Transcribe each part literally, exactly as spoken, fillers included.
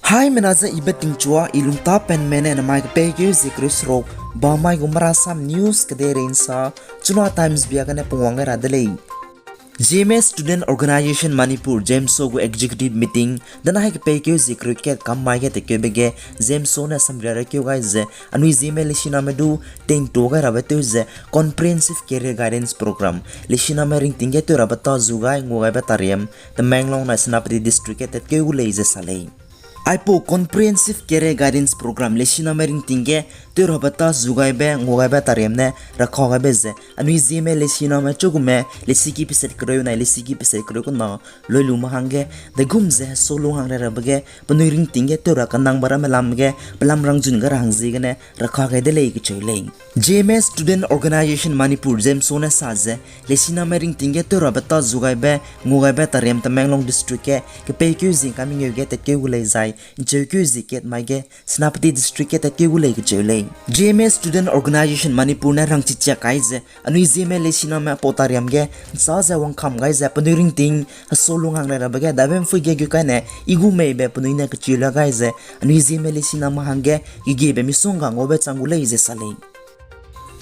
Haimena ze I Betingchua, I lungtapenme ne namai kepeikeu zie kereu seruk, bamai gu marasam news kedeirei nsa, Chuna Times bia gene pungwang gai ra de lei. Zeme Student Organisation Manipur, ZEMSO gu executive meeting, danai kepeikeu zie kereu kat kam mai ge tatkeube ge, ZEMSO ne samria rakeu gai ze, anui Zeme lesiname du, tengtua gai rabe tew ze, Comprehensive Career Guidance Program, lesiname ringting ge tew rabe ta zu gai ngua gaibe tariam, Tamenglong nai Senapati District ge tatkeu gu lei ze sa lei. Aipau Comprehensive Career Guidance Program lesiname ringting ge tew rabe ta zu gaibe ngua gaibe tariam ne rakha gaibe ze, anui Zeme lesiname chugume lesiki peset kereu nai lesiki peset kereu kena loi lume hangge, degum ze heso lung hang rai rabe ge, penui ringting ge tew ra kanangbe ramme lam ge, pelam rangzun gai ra hang ziegene rakha gai de lei kacheu lei. Zeme Student Organisation Manipur, ZEMSO ne sa ze, lesiname ringting ge tew rabe ta zu gaibe ngua gaibe tariam Tamenglong District ge, kepeikeu zie ka mengeu ge tatkeu gu lei zai, ncheukeu zie kat mai ge, Senapati District ge tatkeu gu lei kacheu lei. Zeme Student Organisation Manipur ne rangchichia kai ze, anui Zeme lesiname pau tariam ge, nsa ze wangkam gai ze penui ringting, heso lung hang rai rabe ge, dabe mphui ge gu kaine, I gu meibe penui ne kacheu la gai ze, anui Zeme lesiname hangge, gegebe misongga ngaube chang gu lei ze sa lei.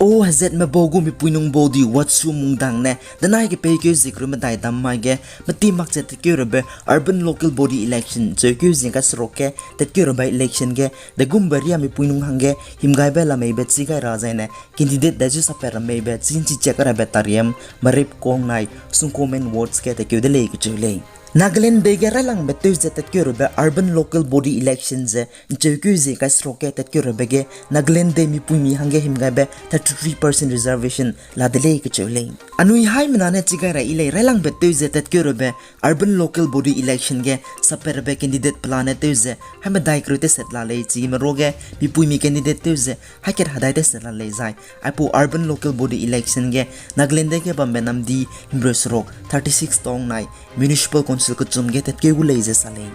O hezatme bau gu mipuinung bau di Watsu Mungdang ne, danai kepeikeu zie kereu medai dam mai ge, meti makchat tatkeu rabe Urban Local Body Election, ncheukeu zie ka seruk ge, tatkeu rabe election ge, degumbe ria mipuinung hangge, himgaibe lameibe chi gai ra zaine, candidate dai zu sapat rameibe, chinchi chiak rabe tariam, Marip Kong nai, Sungkomen Wards ge tatkeu de lei kacheu lei. Nagaland dei ge railangbe tew ze tatkeu rabe Urban Local Body Election ze, ncheukeu zie ka seruk ge tatkeu rabe ge, Nagaland dei mipuimi hangge himgaibe thirty-three percent reservation la de lei kacheu lei. Anui haimena ne chi gai ra I lei railangbe tew ze tatkeu rabe Urban Local Body Election ge sapat rabe candidate pelane tew ze, haimedai kereu teset la lei chime ruage, mipuimi candidate tew ze, haikat hedai teset la lei zai. Aipau Urban Local Body Election ge, Nagaland dei ge bambe namdi himreu seruk, thirty-six tong nai, Municipal Council kechum ge tatkeu gu lei ze sa lei.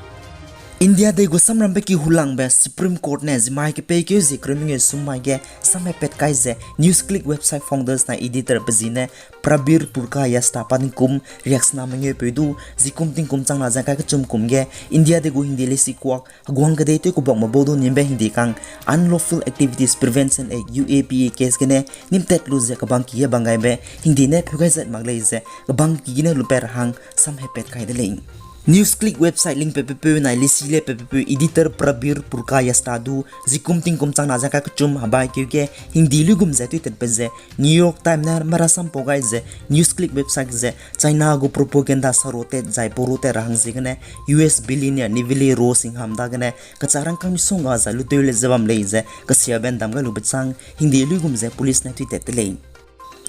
India dei gu samrambe ki hulangbe Supreme Court ne zimai kepeikeu zie kereu mengeu sum mai ge samhepat kai ze NewsClick website founders nai editor pe zi ne Prabir Purkayastha pa tingkum riaksena mengeu peu du zikum tingkum changna zangkai kechum kum ge India dei gu hingde lesi kuak heguang kedei tew kubakme bau du nimbe hingde kang Unlawful Activities Prevention Act, U A P A case gene nimtat lu ze kebangki ge bang gaibe hingde ne pheu gai zat mak lei ze kebangki gene lupat ra hang samhepat kai de lei. NewsClick website lingpatpeu nai lesi lepatpeu editor Prabir Purkayastha du zikum tingkum changna zangkai kechum hebaikeu ge hingde luigum ze teitatbe ze New York Times ne merasampau gai ze NewsClick website ze China gu propaganda sarotat zai porotat ra hang ziegene U S billionaire Nivile Ro Singham dagene kechârangkâng misongga zai lutew le ze bam lei ze kesiabe ndam gai lube chang hingde luigum ze police ne teitat de lei.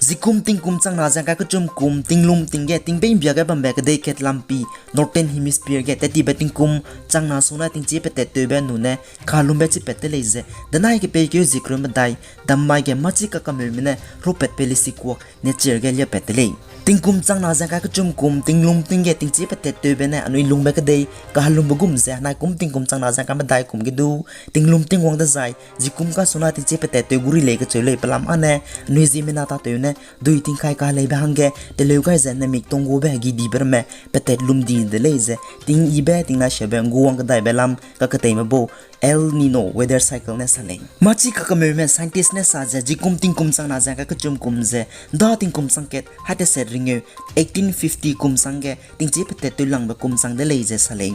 Zikum tingkum changna zangkai kechum kum tinglum ting ge tingbeibia ge bambe kedei kat lampi Northern Hemisphere ge tattibe tingkum changna suna tingchie patat tewbe nune kalumbe chipat de lei ze danai kepeikeu zie kereu medai dam mai ge machi kakameume ne ropatpe lesi kuak nature ge liapat de lei. Tingkum changna zangkai kechum kum tinglum ting ge tingchie patat tewbe ne anui lungbe kedei kahelumbe gum ze henai kum tingkum changna zangkai medai kum ge du tinglum ting wang dezai zikum kasuna tingchie patat tew gu ri lei kacheu lei pelam â ne anui ziemmena tatew ne dui tingkai kaheleibe hangge teleu gai ze nemik tonggube hegi dibe ramme patat lum di de lei ze tingyibe tingnashiabe ngguwang kedaibe lam kaketeime bau El Nino weather cycle ne sa lei. Machi kakameume scientist ne sa ze zikum tingkum changna zangkai kechum kum ze nda tingkum changkat haiteset ringeu eighteen fifty kum changge tingchie patat tewlangbe kum chang de lei ze sa lei.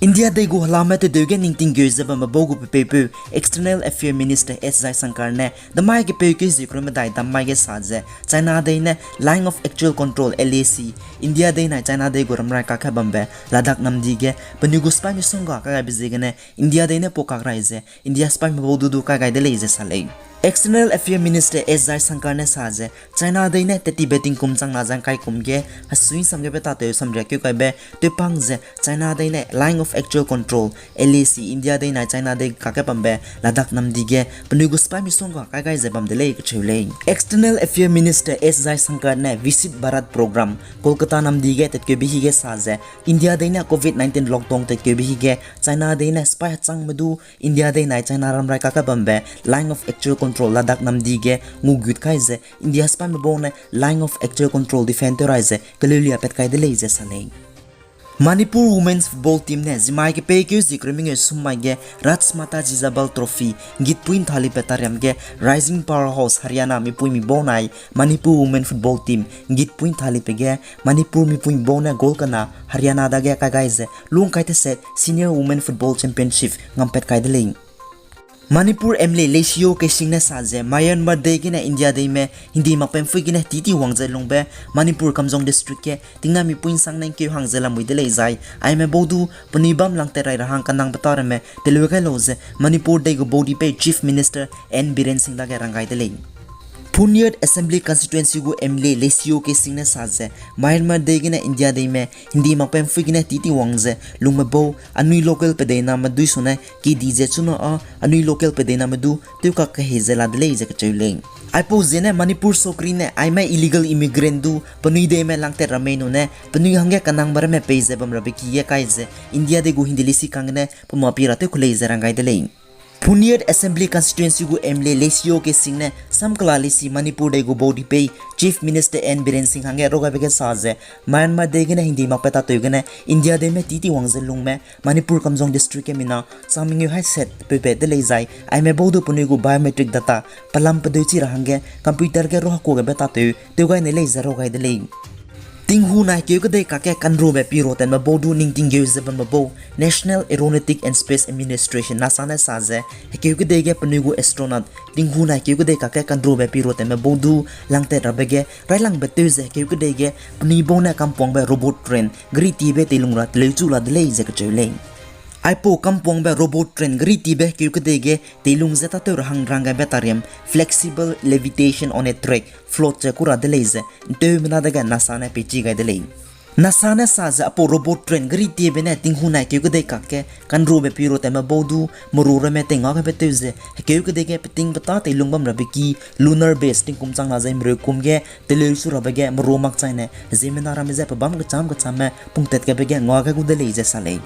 India dei gu helame tedeu ge ningting geu ze bambe bau gu pepeupeu External Affair Minister S Jaishankar ne damai kepeikeu zie kereu medai dam mai ge sa ze China dei ne Line of Actual Control, L A C, India dei nai China dei gu ramrai kakge bambe Ladakh namdi ge penui gu sipai misongga kai gaibe ziegene India dei ne pau kak rai ze India sipaime bau du du kai gai de lei ze sa lei. External Affair Minister S Jaishankar ne sa ze China dei ne tattibe tingkum changna zangkai kum ge hesui samgebe tatew samria keu gaibe tewpang ze China dei ne Line of Actual Control, L A C, India dei nai China dei kakge bambe Ladakh namdi ge penui gu sipai misongga kai gai ze bam de lei kacheu lei. External Affair Minister S Jaishankar ne Viksit Bharat Program Kolkata namdi ge tatkeube hige sa ze India dei ne covid nineteen lockdown tatkeube hige China dei ne sipai hechangme du India dei nai China ramrai kakge bambe Line of Actual Control Ladakh namdi ge ngugut kai ze India sipaime bau ne Line of Actual Control defend tew rai ze keleulia pat kai de lei ze sa lei. Manipur Women's Football Team ne zimai kepeikeu zie kereu mengeu sum mai ge Rajmata Jijabal Trophy gitpui nthalipe tariam ge Rising Powerhouse Haryana mipuimi bau nai Manipur Women Football Team gitpui nthalipe ge Manipur mipuimi bau ne goal kena Haryana dage kai gai ze lungkai teset Senior Women Football Championship ngampat kai de lei. Manipur M L A Leishiyo Keishing ne sa ze Myanmar dei gene India deime Hindi makpempui gene titi wang ze lungbe Manipur Kamjong District ge tingna mipui nsang ne ngkeu hang ze lamui de lei zai, aime bau du penui bam langtat rai ra hang kanang beta ramme teleu gai lau ze Manipur dei gu baudipeu Chief Minister N Biren Singh dage rang gai de lei. Phuniyot Assembly Constituency gu M L A Leishiyo Keishing ne sa ze Myanmar dei gene India deime Hindi makpempui gene titi wang ze lungme bau anui local pedeiname dui sune kedi ze chuna â anui local pedeiname du tewkak kehei ze la de lei ze kacheu lei. Aipau ziene Manipur sokri ne aime illegal immigrant du penui deime langtat ramme nune penui hangge kanangbe ramme pei ze bam rabe ki ge kai ze India dei gu Hindi lisi kang gene pe ma pi ra tew ku lei ze rang gai de lei. Phuniyot Assembly Constituency gu M L A Leishiyo Keishing ne samkela lisi Manipur dei gu baudipeu Chief Minister N Biren Singh hangge rau gaibe ge sa ze Myanmar dei gene Hindi makpat tatew gene India deime titi wang ze lungme Manipur Kamjong District ge mina chang mengeu hai set peupat de lei zai, aime bau du penui gu biometric data pelam pedeu chi ra hangge computer ge rau hekua gebe tatew tew gai ne lei ze rau gai de lei. Tinghu nai keu kedei kakge kanrube pi ro tatme bau du ning tinggeu ze bambe bau National Aeronautic and Space Administration NASA ne sa ze, hekeu kedei ge penui gu astronaut tinghu nai keu kedei kakge kanrube pi ro tatme bau du langtat rabe ge railangbe tew ze hekeu kedei ge penui bau ne kampuangbe robot train geri tiebe teilung ra teleu chu la de lei ze kacheu lei. Aipau kampuangbe robot train geri tiebe hekeu kedei ge teilung ze tatew ra hang rang gaibe tariam Flexible Levitation on a Track float ze ku ra de lei ze nteumena dage NASA ne peichi gai de lei. NASA ne sa ze aipau robot train geri tiebe ne tinghu nai keu kedei kakge kanrube pi ro tatme bau du meru ramme tei nga gaibe tew ze hekeu kedei ge peting peta teilung bam rabe ki lunar base tingkum chang na zai mereu kum ge teleu su rabe ge meru makchaine ziemmena ramme je pebâm kechâm kechâmme pungtat gaibe ge ngua gai gu de lei ze sa lei.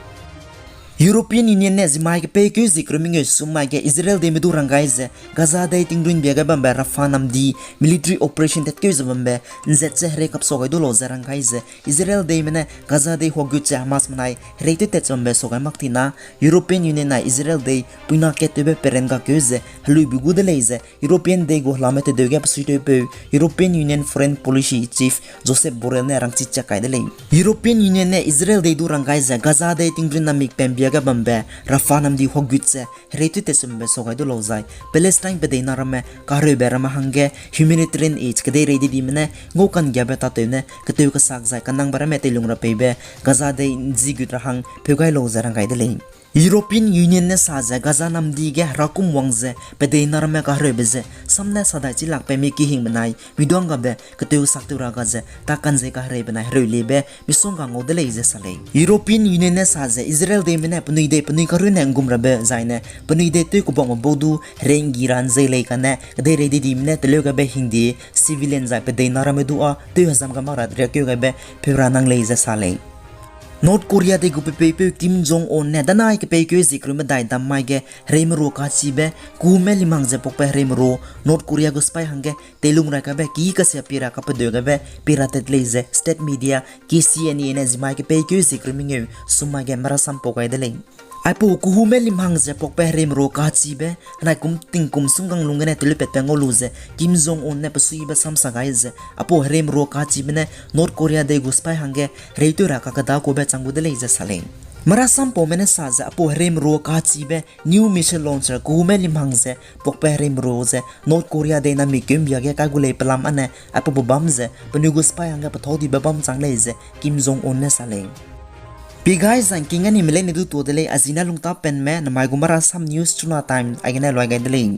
European Union ne zimai kepeikeu zie kereu mengeu sum mai ge Israel deime du rang gai ze Gaza dei tingrun bia gai bambe Rafah namdi military operation tatkeu ze bambe nzat ze herei kapsa gai du lau ze rang gai ze Israel deime ne Gaza dei huagut ze Hamas menai herei tewtat ze bambe sa gai mak tina European Union nai Israel dei puina kat tewbe peren gakeu ze heluibe gu de lei ze European dei gu helame tedeu ge besuitewpeu European Union Foreign Policy Chief Josep Borrell ne rangchi chak kai de lei. European Union ne Israel dei du rang gai ze Gaza dei tingrun namik pembia ge bambe Rafah namdi huagut ze herei tewtat ze bambe sa gai du lau zai Palestine pedeina ramme kahereube ramme hangge humanitarian aid kedeirei dedime ne ngau kangiabe tatew ne ketew kesak zai kanangbe ramme teilung ra peibe Gaza dei nzigut ra hang peu gai lau ze rang gai de lei. European Union ne sa ze Gaza namdi ge herakum wang ze pedeina ramme kahereube ze samne sadai chi lakbe mi kihingbe nai miduang gabe ketew saktew ra ga ze takan ze kahereibe nai hereu liebe misongga ngau de lei ze sa lei. European Union ne sa ze Israel deime ne penui dei penui karune nggum rabe zaine penui dei tew kubakme bau du herei nggi ra nzei lei kane kedeirei dedime ne teleu gaibe hingde civilian zai pedeina ramme du â tew hezam ga mak ra riakeu gaibe peu ra nang lei ze sa lei. North Korea dei gu pepeipeu Kim Jong Un ne danai kepeikeu zie kereu medai dam mai ge herei meru kachibe kume limhang ze pakbe herei meru North Korea gu sipai hangge teilung rai kabe ki kasia pi ra kapedeu gaibe pi ra tat lei ze state media K C N A ne zimai kepeikeu zie kereu mengeu sum mai ge marasam pau gai de lei. Aipau kuhume limhang ze pakbe herei meru kachibe henai kum tingkum sunggang lung gene telupatbe ngau lu ze Kim Jong Un ne pesuibe samsa gai ze aipau herei meru kachibe ne North Korea dei gu sipai hangge herei tew ra kakeda kube chang gu de lei ze sa lei. Marasam paume ne sa ze aipau herei meru kachibe new missile launcher kuhume limhang ze pakbe herei meru ze North Korea dei namik keumbia ge kai gu lei pelam ane aipau bebam ze penui gu sipai hangge pethau dibe bam chang lei ze Kim Jong Un ne sa lei. Pi gai zangking anime leine du tuâ de lei, a zine lungtâ penme namai gu marasam news chuna time aigene luai gai de lei.